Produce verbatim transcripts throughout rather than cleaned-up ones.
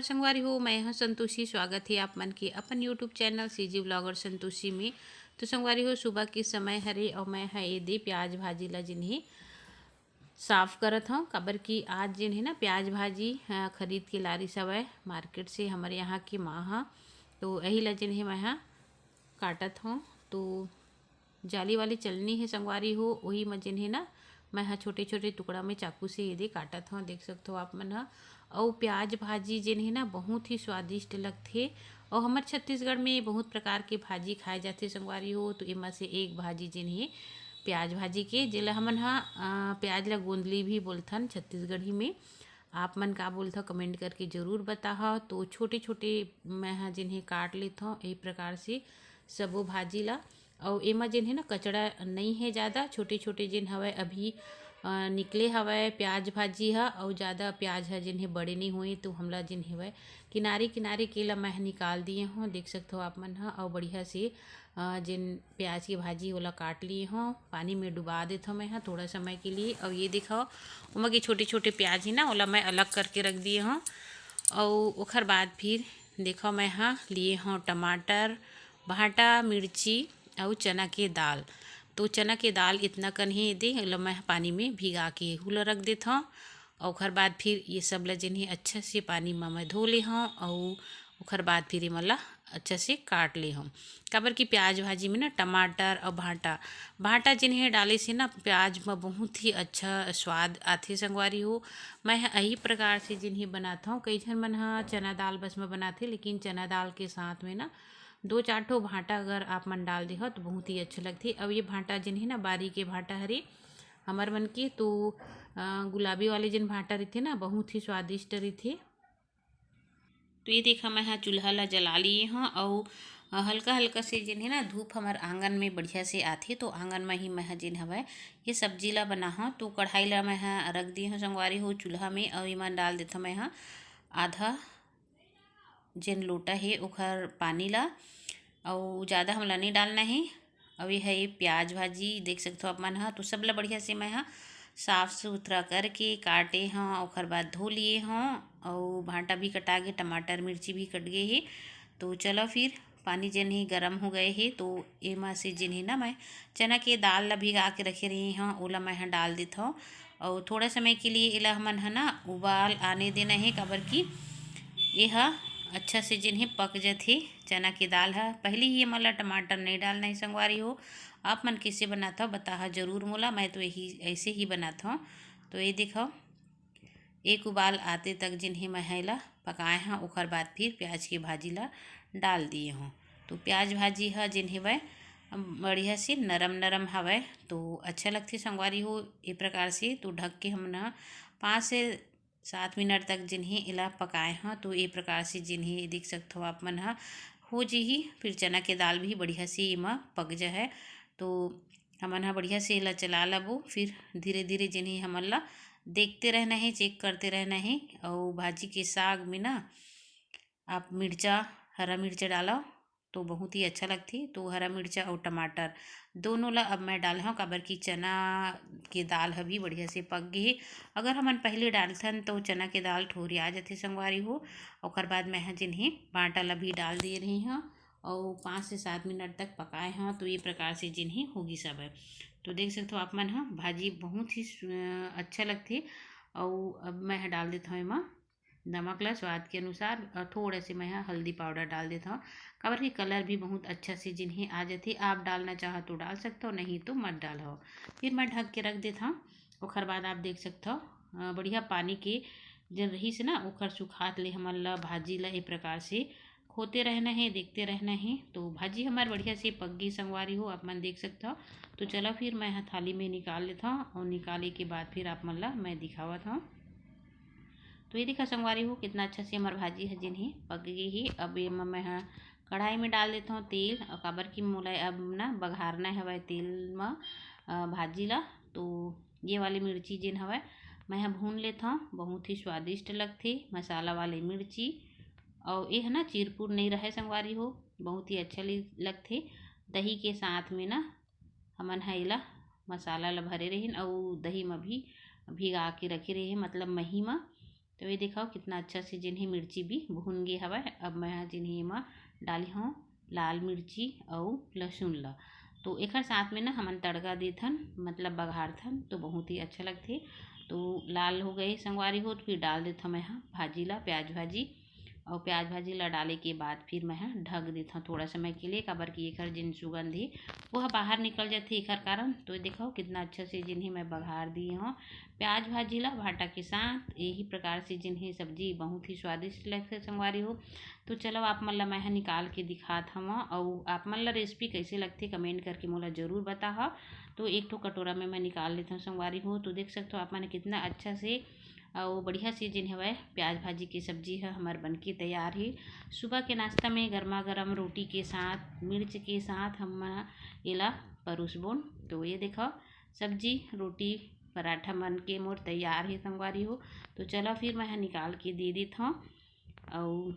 संगवारी हो, मैं ह संतोषी। स्वागत हे आप मन के अपन YouTube channel CG blogger Santoshi में। तो संगवारी हो, सुबह के समय हरे अउ मैं ह ए दे प्याज भाजी ला जेन हे साफ करत हव, काबर कि आज जेन हे ना प्याज भाजी, अ, खरीद के लारिस हवय मार्केट से हमर यहाँ के माँ ह। तो एही ला जेन हे मैं ह काटत हव। तो जाली वाली चलनी हे संगवारी हो, ओही म जेन हे ना मैं ह छोटे-छोटे टुकड़ा में चाकू से एदे काटत हव, देख सकथव आप मन ह। अउ प्याज भाजी जेन हे ना बहुत ही स्वादिष्ट लगथे। अउ हमर छत्तीसगढ़ में बहुत प्रकार के भाजी खाए जाथे संगवारी हो, तो एमा से एक भाजी जेन हे प्याज भाजी के, जेला हमन ह, अ, प्याज ला गोंदली भी बोलथन छत्तीसगढ़ी में। आप मन का बोलथव, कमेंट करके जरूर बताहव। तो छोटे-छोटे मैं ह जेन हे काट लेथव ए प्रकार से सबो भाजी ला। अउ एमा जेन हे ना कचड़ा नइ हे ज़्यादा, छोटे-छोटे जेन हवय अभी, अ, निकले हवय प्याज भाजी ह, अउ ज़्यादा प्याज ह जेन हे बड़े नइ होए, तो हमला जेन हेवय किनारे-किनारे के ला मैं ह निकाल दिए हव, देख सकथव आप मन ह। अउ बढ़िया से, अ, जेन प्याज के भाजी ओला काट लिए हव, पानी में डुबा देथव मैं ह थोड़ा समय के लिए। अउ ये देखव, ओमा के छोटे-छोटे प्याज हे ना, ओला मैं अलग करके रख दिए हव। अउ ओखर बाद फिर देखव, मैं ह लिए हव टमाटर, भांटा, मिर्ची अउ चना के दाल। तो चना के दाल इतना कन हे दे, एला मैं ह पानी में भिगा के एहू ला रख देथव। अउ ओखर बाद फिर ये सब ला जेन हे अच्छा से पानी म मैं धो ले हव अउ ओखर बाद फिर एमन ला अच्छा से काट ले हव। काबर कि प्याज भाजी में ना टमाटर अउ भांटा, भांटा जेन हे डाले से ना प्याज म बहुत ही अच्छा स्वाद आथे संगवारी हो। मैं ह एही प्रकार से जेन हे बनाथव। कई झन मन ह चना दाल बस म बनाथे, लेकिन चना दाल के साथ में ना दो चार ठो भांटा अगर आप मन डाल देहव तो बहुत ही अच्छा लगथे। अउ ये भांटा जेन हे ना बारी के भांटा हरे हमर मन के, तो, अ, गुलाबी वाले जेन भांटा रहिथे ना बहुत ही स्वादिष्ट रहिथे। तो ये देखा, मैं ह चूल्हा ला जला लिए हव अउ हल्का हल्का से जेन हे ना धूप हमर आंगन में बढ़िया से आथे, तो आंगन में ही मैं ह जेन हवय ये सब्जी ला बनाहव। तो कढ़ाई ला मैं ह रख दिए हव संगवारी हो चूल्हा में, अउ एमा डाल देथव मैं ह आधा जेन लोटा हे ओखर पानी ला, अउ ज़्यादा हमला नइ डालना हे। अउ ये हे प्याज भाजी, देख सकथव आप मन ह। तो सब ला बढ़िया से मैं ह साफ सुथरा करके काटे हव, ओखर बाद धो लिए हव, अउ भांटा भी कटा गे, टमाटर मिर्ची भी कट गे हे। तो चलो फिर पानी जेन हे गरम हो गए हे, तो एमा से जेन हे ना मैं चना के दाल ला भिगा के रखे रहे हव, ओला मैं ह डाल देथव। अउ थोड़ा समय के लिए एला हमन ह ना उबाल आने देना हे, काबर कि ये ह अच्छा से जेन हे पक जथे चना के दाल ह। पहली ही एमा ला टमाटर नइ डालना हे संगवारी हो। आप मन कइसे बनाथव बताहा जरूर मोला, मैं तो यही ऐसे ही बनाथव। तो ये देखव, एक उबाल आते तक जेन हे मैं ह एला पकाए हव, ओखर बाद फिर प्याज के भाजी ला डाल दिए हव। तो प्याज भाजी ह जेन हेवय बढ़िया से नरम नरम हवय, तो अच्छा लगथे संगवारी हो ए प्रकार से। तो ढक के हमन ह पाँच से सात मिनट तक जेन हे एला पकाए हव। तो ए प्रकार से जेन हे देख सकथव आप मन ह हो जिही। फिर चना के दाल भी बढ़िया से एमा पक जाहय। तो हमन ह बढ़िया से एला चला लेबो। फिर धीरे धीरे जेन हे हमन ला देखते रहना हे, चेक करते रहना हे। अउ भाजी के साग में ना आप मिर्चा, हरा मिर्चा डालव तो बहुत ही अच्छा लगथे। तो हरा मिर्चा अउ टमाटर दोनों ला अब मैं डाले हव, काबर कि चना के दाल ह भी बढ़िया से पक गे हे। अगर हमन पहले डालथन तो चना के दाल ठोरिया जथे संगवारी हो। ओकर बाद मैं ह जेन हे भांटा ला भी डाल दे रही हव अउ पाँच से सात मिनट तक पकाए हव। तो ये प्रकार से जेन हे होगी सब है। तो देख सकथव आप मन ह भाजी बहुत ही सु-, अच्छा लगथे। अउ अब मैं ह डाल देथव एमा नमक ला स्वाद के अनुसार अउ थोड़ा से मैं ह हल्दी पाउडर डाल देथव, काबर कि कलर भी बहुत अच्छा से जेन हे आ जथे। आप डालना चाहो तो डाल सकथव, नहीं तो मत डालव। फिर मैं ढक के रख देथव। ओखर बाद आप देख सकथव, अ, बढ़िया पानी के जेन रहिस ना ओखर सुखात ले हमन ला भाजी ला ए प्रकार से खोते रहना हे, देखते रहना हे। तो भाजी हमर बढ़िया से पक गे संगवारी हो, आप मन देख सकथव। तो चलो फिर मैं ह थाली में निकाल लेथव अउ निकाले के बाद फिर आप मन ला मैं दिखावत हव। तो ये देखा संगवारी हो, कितना अच्छा से हमर भाजी ह जेन हे पक गे हे। अब एमा मैं ह कढ़ाई में डाल देथव तेल, अउ काबर कि मोला अब ना बघारना हवय तेल म, अ, भाजी ला। तो ये वाली मिर्ची जेन हवय मैं ह भून लेथव, बहुत ही स्वादिष्ट लगथे मसाला वाले मिर्ची। अउ ये ह ना चिरपुर नइ रहय संगवारी हो, बहुत ही अच्छा लि-, लगथे। दही के साथ में ना हमन ह एला मसाला ला भरे रहिन अउ दही म भी भिगा के रखे रहे, मतलब मही म। तो ये देखो कितना अच्छा से जेन हे मिर्ची भी भुन गे हवय। अब मैं ह जेन हे एमा डाले हव लाल मिर्ची अउ लहसुन ला। तो एकर साथ में ना हमन तड़का देथन, मतलब बघारथन, तो बहुत ही अच्छा लगथे। तो लाल हो गए संगवारी हो, तो फिर डाल देथव मैं ह भाजी ला, प्याज भाजी। अउ प्याज भाजी ला डाले के बाद फिर मैं ह ढक देथव थोड़ा समय के लिए, काबर कि एकर जेन सुगंध हे वो ह बाहर निकल जाथे एकर कारण। तो देखो कितना अच्छा से जेन हे मैं बघार दिए हव प्याज भाजी ला भाटा के साथ। यही प्रकार से जेन हे सब्जी बहुत ही स्वादिष्ट लगथे संगवारी हो। तो चलो आप मन ला मैं ह निकाल के दिखात हव, अउ आप मन ला रेसिपी कैसे लगथे कमेंट करके मोला जरूर बताहा। तो एक ठो कटोरा में मैं निकाल लेथव संगवारी हो। तो देख सकथव आप मन कितना अच्छा से अउ बढ़िया से जेन हवय प्याज भाजी के सब्जी ह हमर बनके तैयार हे। सुबह के नाश्ता में गर्मा गर्म रोटी के साथ, मिर्च के साथ हम एला परोसबोन। तो ये देखो सब्जी, रोटी, पराठा मन के मोर तैयार हे संगवारी हो। तो चलो फिर मैं ह निकाल के दे देत हव, अउ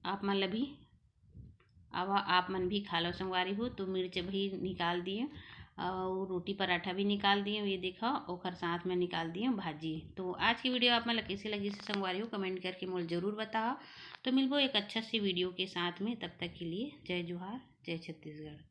आप मन ल भी, आवा आप मन भी खा लो संगवारी हो। तो मिर्च भी निकाल दिए अउ रोटी पराठा भी निकाल दिए, ये देखो ओकर साथ में निकाल दिए भाजी। तो आज की वीडियो आप मन ल कैसे लगिस संगवारी हो कमेंट करके मोल जरूर बताओ। तो मिलबो एक अच्छा से वीडियो के साथ में, तब तक के लिए जय जोहार, जय छत्तीसगढ़।